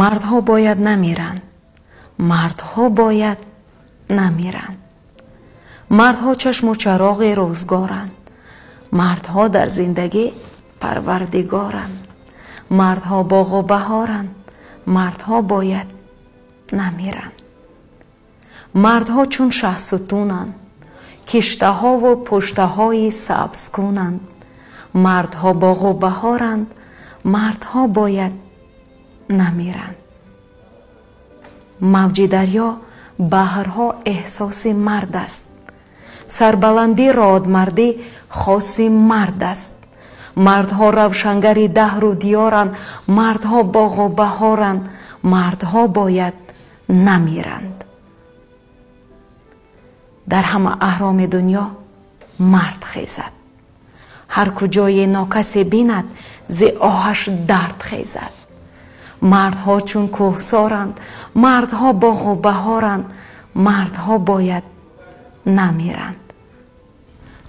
Мардҳо бояд намиранд, мардҳо бояд намиранд. Мардҳо чашму чароғи рӯзгоранд, мардҳо дар зиндагӣ парвардигоранд, мардҳо боғу баҳоранд, мардҳо бояд намиранд. Мардҳо чун шаҳсутунанд, киштаҳову пуштаҳои сабзкунанд, мардҳо боғу баҳоранд, мардҳо бояд намиранд. Мавҷи дарё баҳрҳо эҳсоси мард аст, сарбаландӣ родмардӣ хоси мард аст. Мардҳо равшангари даҳру диёранд, мардҳо боғу баҳоранд, мардҳо бояд намиранд. Дар ҳама аҳроми дунё мард хезад, ҳар куҷое нокасе бинад, зи оҳаш дард хезад. Мардҳо чун кӯҳсоранд, мардҳо боғу баҳоранд, мардҳо бояд намиранд.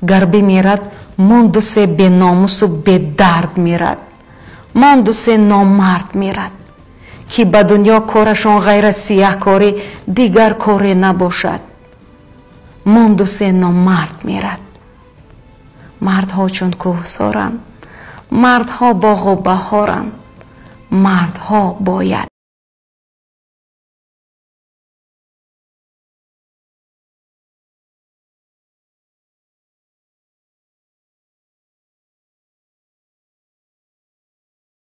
Гар бимирад, монду се беномусу бедард мирад, монду се номард мирад, ки ба дунё корашон ғайр аз сияҳкорӣ дигар коре набошад. Монду се номард мирад. Мардҳо чун кӯҳсоранд, мардҳо боғу баҳоранд, мардҳо бояд